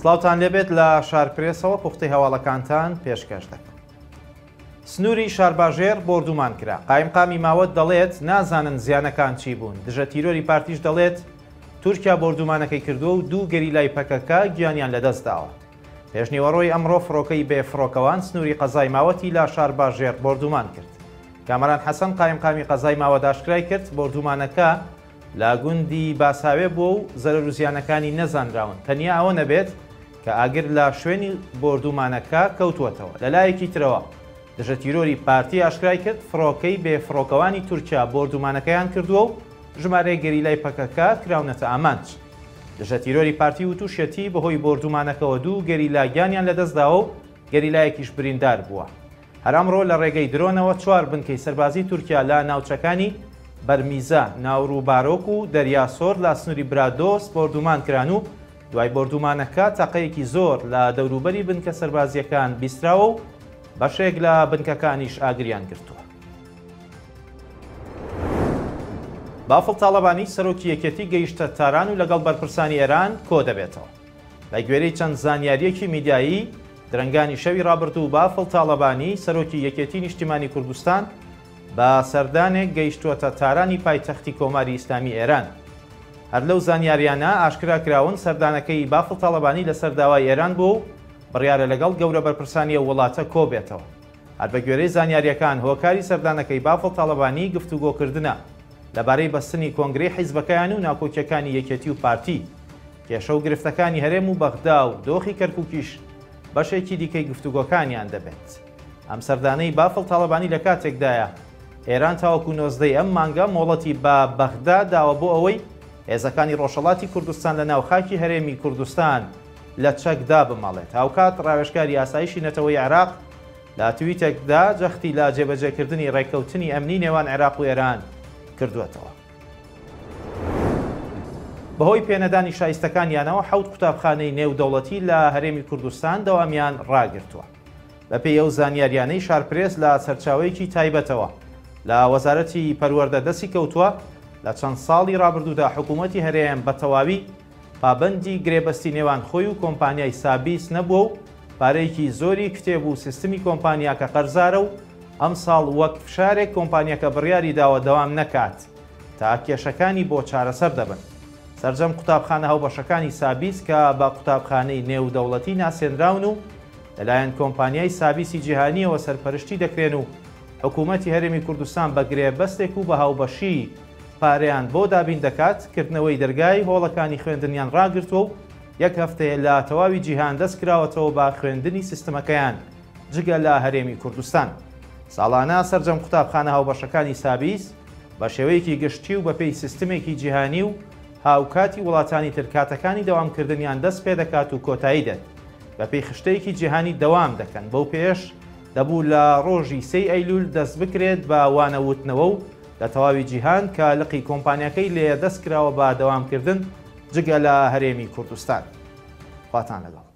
سڵاوتان لێبێت لە شارپرێسەوە پوختەی هەواڵەکانتان پێشکەش دەکەم. سنووری شارباژێڕ بۆردومان کرا، قایمقامی ماوەت دەڵێت نازانن زیانەکان چی بوون، دژە تیرۆری پارتیش دەڵێت تورکیا بۆردومانەکەی کردووە و دوو گەریلای پەکەکە گیانیان لەدەستداوە. پێشنیوەڕۆی ئەمڕۆ فڕۆکەی بێ فڕۆکەوان سنووری قەزای ماوەتی لە شارباژێڕ بۆردومان کرد. کامەران حەسەن قایمقامی قەزای ماوەت ئاشکرای کرد، بۆردومانەکە لە گوندی باساوێ بووە و زەرەر و زیانەکانی نەزانراون، تەنیا ئەوە نەبێت کە ئاگر لە شوێنی بۆردومانەکە کەوتووەتەوە. لەلایەکی ترەوە دژەتیرۆری پارتی ئاشکرای کرد، فڕۆکەی بێ فڕۆکەوانی تورکیا بۆردومانەکەیان کردووە و ژمارەیەک گەریلای پەکەکە کراونەتە ئامانج. دژەتیرۆری پارتی وتوشیەتی، بەهۆی بۆردومانەکەوە دوو گەریلا گیانیان لەدەستداوە و گەریلایەکیش بریندار بووە. هەر ئەمڕۆ لە ڕێگەی درۆنەوە چوار بنکەی سەربازیی تورکیا لە ناوچەکانی بەرمیزە، ناوروبارۆک و دەریاسۆر لە سنووری برادۆست بۆردومان کران و دوای بۆردومانەکە تەقەیەکی زۆر لە دەوروبەری بنکە سەربازییەکان بیستراوە و بەشێک لە بنکەکانیش ئاگریان گرتووە. بافڵ تاڵەبانی سەرۆکی یەکێتی گەیشتە تاران و لەگەڵ بەرپرسانی ئێران کۆدەبێتەوە. بەگوێرەی چەند زانیارییەکی میدیایی، درەنگانی شەوی ڕابردوو بافڵ تاڵەبانی، سەرۆکی یەکێتی نیشتیمانی کوردستان، بە سەردانێک گەیشتووەتە تارانی پایتەختی کۆماری ئیسلامی ئێران. هەر لەو زانیارییانە ئاشکرا کراون، سەردانەکەی بافڵ تاڵەبانی لەسەر داوای ئێران بووە و بڕیارە لەگەڵ گەورە بەرپرسانی ئەو وڵاتە کۆبێتەوە. هەر بەگوێرەی زانیارییەکان، هۆکاری سەردانەکەی بافڵ تاڵەبانی گفتوگۆکردنە لەبارەی بەستنی کۆنگرەی حیزبەکەیان و ناکۆکییەکانی یەکێتی و پارتی. کێشە و گرفتەکانی هەرێم و بەغدا و دۆخی کەرکوکیش بەشێکی دیکەی گفتوگۆکانیان دەبێت. ئەم سەردانەی بافڵ تاڵەبانی لە کاتێکدایە، ئێران تاوەکو 19 ی ئەم مانگە مۆڵەتی بە بەغدا داوە بۆ ئەوەی هێزەکانی ڕۆژهەڵاتی کوردستان لە ناو خاکی هەرێمی کوردستان لە چەک دابماڵێت. هاوکات ڕاوێژکاری ئاسایشی نەتەوەیی عێراق لە تویتێکدا جەختی لە جێبەجێکردنی ڕێککەوتنی ئەمنی نێوان عێراق و ئێران کردووەتەوە. بەهۆی پێنەدانی شایستەکانیانەوە حەوت قوتابخانەی نێودەوڵەتی لە هەرێمی کوردستان دەوامیان ڕاگرتووە. بەپێی ئەو زانیاریانەی شارپرێس لە سەرچاوەیەکی تایبەتەوە لە وەزارەتی پەروەردە دەستی کەوتووە، لە چەند ساڵی ڕابردوودا حکوومەتی هەرێم بە تەواوی پابەندی گرێبەستی نێوان خۆی و کۆمپانیای سابیس نەبووە و پارەیەکی زۆری کتێب و سیستمی کۆمپانیاکە قەرزارە و ئەمساڵ وەک فشارێک کۆمپانیاکە بڕیاری داوە دەوام نەکات تا کێشەکانی بۆ چارەسەر دەبن. سەرجەم قوتابخانە هاوبەشەکانی سابیس کە بە قوتابخانەی نێودەوڵەتی ناسێنراون و لەلایەن کۆمپانیای سابیسی جیهانییەوە سەرپەرشتی دەکرێن و حکوومەتی هەرێمی کوردستان بە گرێبەستێک و بە هاوبەشی پارەیان بۆ دابین دەکات، کردنەوەی دەرگای هۆڵەکانی خوێندنیان ڕاگرتووە و یەک هەفتەیە لە تەواوی جیهان دەستکراوەتەوە بە خوێندنی سیستمەکەیان جگە لە هەرێمی کوردستان. ساڵانە سەرجەم قوتابخانە هاوبەشەکانی سابیس بە شێوەیەکی گشتی و بەپێی سیستمێکی جیهانی و هاوکاتی وڵاتانی تر کاتەکانی دەوامکردنیان دەست پێدەکات و کۆتایی دێت بەپێی خشتەیەکی جیهانی دەوام دەکەن بەو پێیەش دەبوو لە ڕۆژی سێی ئەیلول دەستبکرێت بە وانە وتنەوە و لە تەواوی جیهان کە لقی کۆمپانیاکەی لێیە دەستکراوە بە دەوامکردن جگە لە هەرێمی کوردستان. خواتان لەگەڵ.